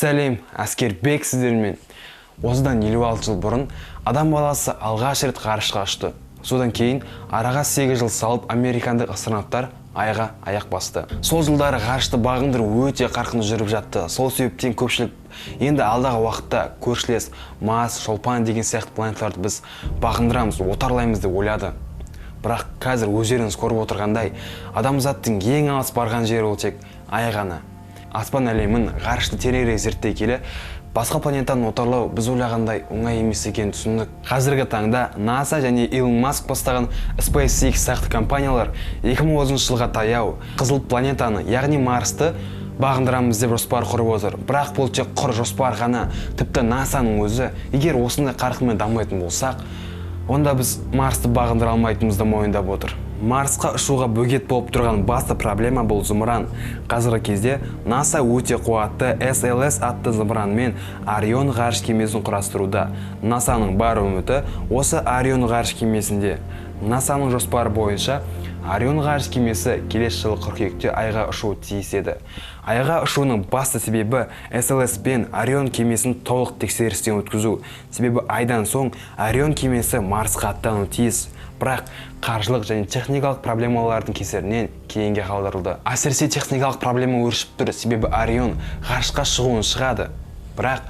Сәлем, Әскербек сіздермен. Осыдан 56 жыл бұрын адам баласы алғаш рет ғарышқа ұшты. Содан кейін араға 8 жыл салып, американдық астронавттар айға аяқ басты. Сол жылдары ғарышты бағындыру өте қарқынды жүріп жатты. Сол себептен көпшілік енді алдағы уақытта көршілес Марс, Шолпан деген сияқты планеталарды біз бағындырамыз, отарлаймыз деп ойлады. Бірақ қазір өздеріңіз көріп отырғандай, адамзаттың ең алыс барған жері ол тек Ай ғана. Аспан әлемін, ғарышты тереңірек зерттей келе, басқа планетаны отарлау біз ойлағандай оңай емес екенін түсіндік. Қазіргі таңда НАСА және Илон Маск бастаған SpaceX сияқты компаниялар 2030 жылға таяу қызыл планетаны, яғни Марсты бағындырамыз деп жоспар құрып отыр. Бірақ бұл тек құр жоспар ғана. Тіпті НАСАның өзі, егер осындай қарқынмен дамитын болсақ, онда біз Марсты бағындыра алмайтынымызды мойындап отыр. Марсқа ұшуға бөгет болып тұрған басты проблема бұл зымыран. Қазіргі кезде НАСА өте қуатты SLS атты зымыранмен Орион ғарыш кемесін құрастыруда. НАСАның бар үміті осы Орион ғарыш кемесінде. НАСАның жоспары бойынша Орион ғарыш кемесі келесі жылы қыркүйекте Айға ұшуы тиіс еді. Айға ұшуының басты себебі SLS пен Орион кемесін толық тексерістен өткізу. Себебі айдан соң Орион кемесі Марсқа аттануы тиіс. Бірақ қаржылық және техникалық проблемалардың кесірінен кейінге қалдырылды. Әсіресе техникалық проблема өршіп тұр, себебі Орион ғарышқа шығуын шығады. Бірақ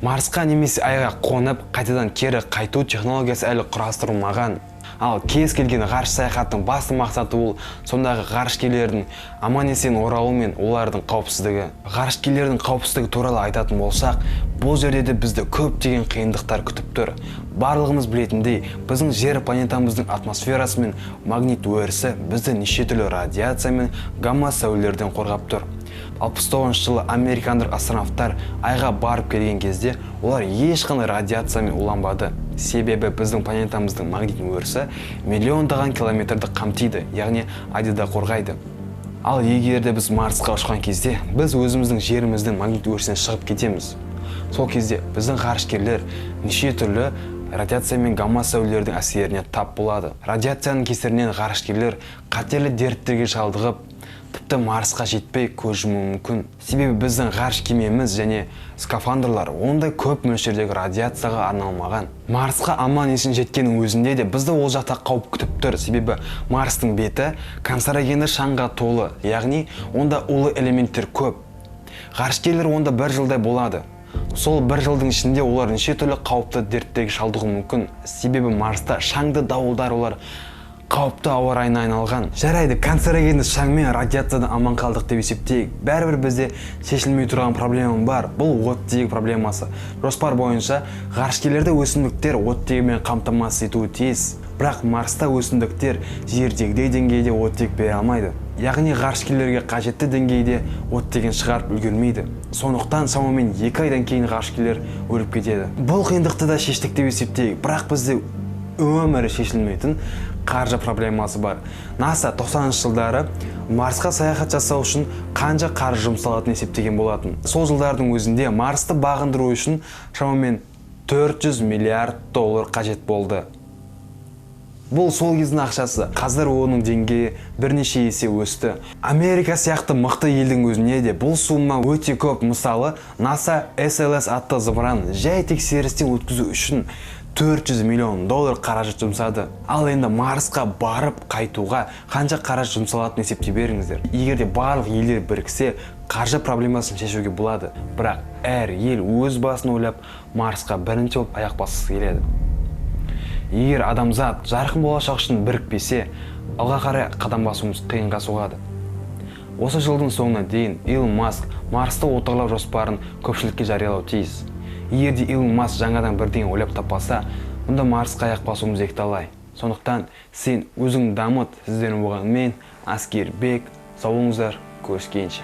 Марсқа немесе Айға қонып, қайтадан кері қайту технологиясы әлі құрастырылмаған. Ал кез келген ғарыш саяхаттың басты мақсаты ол сондағы ғарышкерлердің аман-есен оралуы мен олардың қауіпсіздігі. Ғарышкерлердің қауіпсіздігі туралы айтатын болсақ, бұл жерде де бізді көптеген қиындықтар күтіп тұр. Барлығымыз білетіндей, біздің Жер планетамыздың атмосферасы мен магнит өрісі бізді неше түрлі радиация мен гамма сәулелерден қорғап тұр. 69 жылы американдық астронавттар Айға барып келген кезде олар ешқандай радиациямен уланбады. Себебі біздің планетамыздың магнит өрісі миллиондаған километрді қамтиды, яғни Айды да қорғайды. Ал егер де біз Марсқа ұшқан кезде, біз өзіміздің Жеріміздің магнит өрісінен шығып кетеміз. Сол кезде біздің ғарышкерлер неше түрлі радиация мен гамма сәулелердің әсеріне тап болады. Радиацияның кесірінен ғарышкерлер қатерлі дерттерге шалдығып, тіпті Марсқа жетпей көз жұмуы мүмкін. Себебі біздің ғарыш кемеміз және скафандрлар ондай көп мөлшердегі радиацияға арналмаған. Марсқа аман есен жеткеннің өзінде де бізді ол жақта қауіп күтіп тұр. Себебі Марстың беті канцерогенді шаңға толы, яғни онда улы элементтер көп. Ғарышкерлер онда бір жылдай болады. Сол бір жылдың ішінде олар неше түрлі қауіпті дерттерге шалдығуы мүмкін. Себебі Марста шаңды дауылдар олар қауіпті ауа райына айналған. Жарайды, канцерогенді шаң мен радиациядан аман қалдық деп есептейік. Бәрібір бізде шешілмей тұрған проблема бар. Бұл оттегі проблемасы. Жоспар бойынша ғарышкерлерді өсімдіктер оттегімен қамтамасыз етуі тиіс. Бірақ Марста өсімдіктер Жердегідей деңгейде оттек бере алмайды. Яғни ғарышкерлерге қажетті деңгейде оттегін шығарып үлгермейді. Сондықтан шамамен 2 айдан кейін ғарышкерлер өліп кетеді. Бұл қиындықты да шештік деп есептейік. Бірақ бізде өмірі шешілмейтін қаржы проблемасы бар. НАСА 90 жылдары Марсқа саяхат жасау үшін қанша қаржы жұмсалатынын есептеген болатын. Сол жылдардың өзінде Марсты бағындыру үшін шамамен 400 миллиард доллар қажет болды. Бұл сол кездің ақшасы. Қазір оның деңгейі бірнеше есе өсті. Америка сияқты мықты елдің өзіне де бұл сумма өте көп. Мысалы, НАСА SLS атты зымыран жай тексерістен өткізу үшін 400 миллион доллар қаражат жұмсады. Ал енді Марсқа барып қайтуға қанша қаражат жұмсалатынын есептей беріңіздер. Егер де барлық елдер біріксе, қаржы проблемасын шешуге болады. Бірақ әр ел өз басын ойлап, Марсқа бірінші болып аяқ басқысы келеді. Егер адамзат жарқын болашақ үшін бірікпесе, алға қарай қадам басуымыз қиынға соғады. Осы жылдың соңына дейін Илон Маск Марсты отарлау жоспарын көпшілікке жариялау тиіс. Егер де Илон Маск жаңадан бірдеңе ойлап таппаса, онда Марсқа аяқ басуымыз екіталай. Сондықтан сен өзің дамыт. Сіздермен болған мен, Әскербек. Сау болыңыздар, көріскенше.